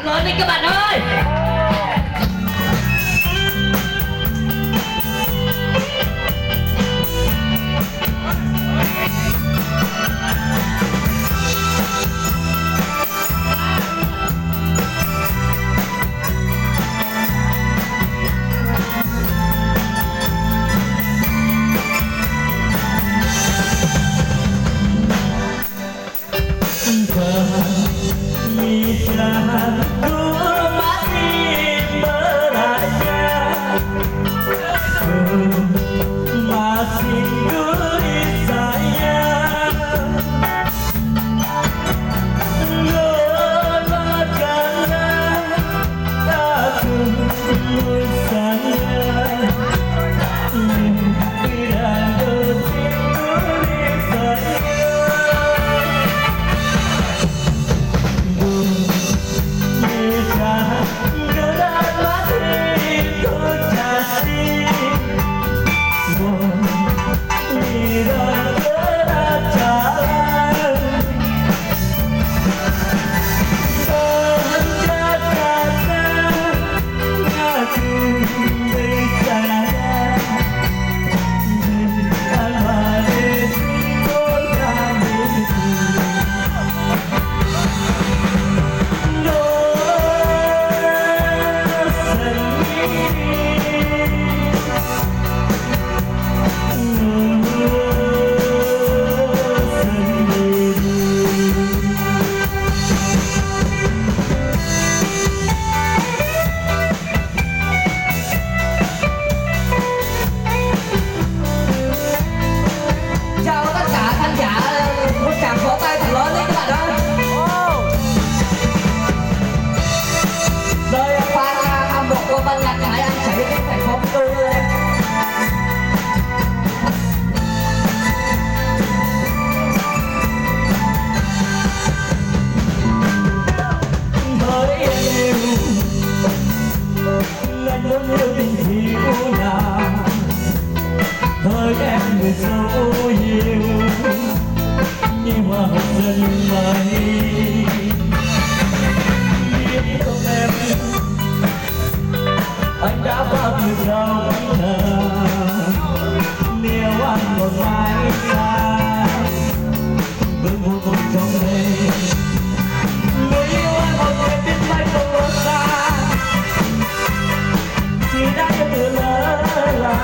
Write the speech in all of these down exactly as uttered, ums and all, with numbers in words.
Ơ, đi các bạn ơi. Chào tất cả khán giả, một tràng vỗ tay thật lớn lên các bạn ơi. Đây là ban, à, một của ban nhạc Thái Anh chạy đến thành phố Mỹ Tho. Hỡi em yêu, anh muốn yêu tình thì u nào. Hỡi em người dấu yêu, như hoa hồng sân mây. Biết không em, anh đã bao nhiêu đau khổ, nếu anh còn mãi xa, bớt buồn trong đêm. Người yêu ơi, một người biết mai không có xa, chỉ đã yêu từ lỡ là.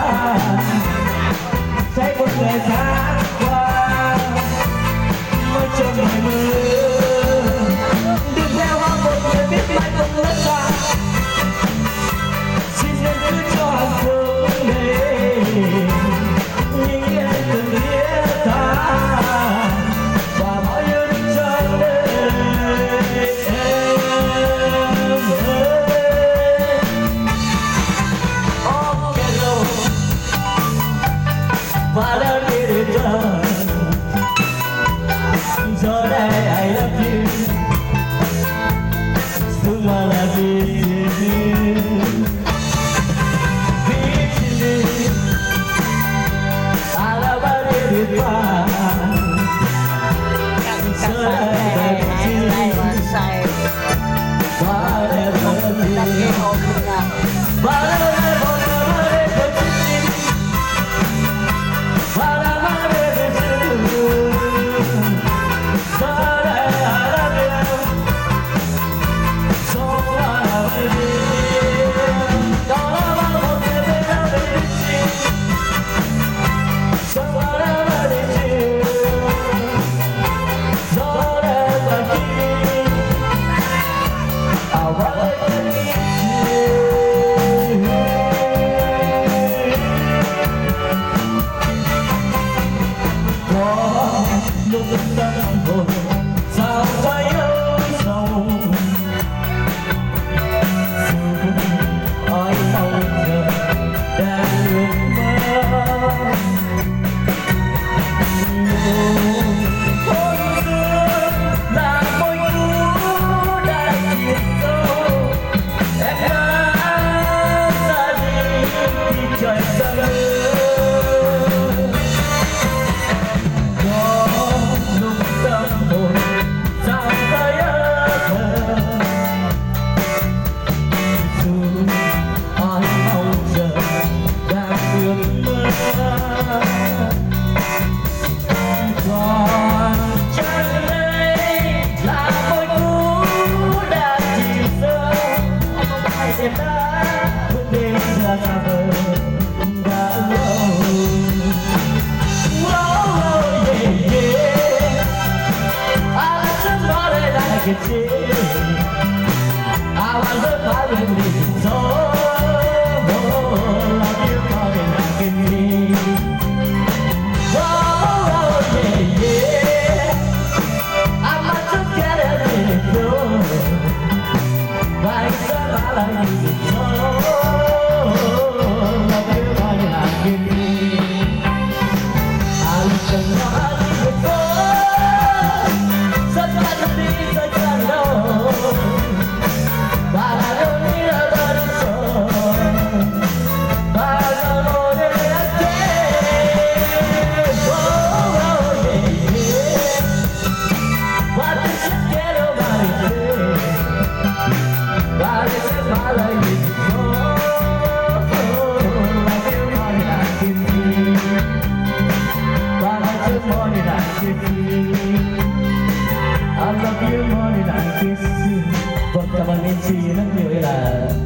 Sẽ một ngày tháng qua, mới cho ngày mơ. Đừng theo hoa một người biết mai không lỡ xa. Xin em cứ cho hạnh phúc đến, những ngày từng biết ta, và bao nhiêu đêm trọn đời em ơi. Oh, hello. What a little girl. Today I love you. Soon I love you. Beat me. I love a little girl. Today I love you. I love you more than I can see. Vâng, cảm ơn em xê rất nhiều, đây là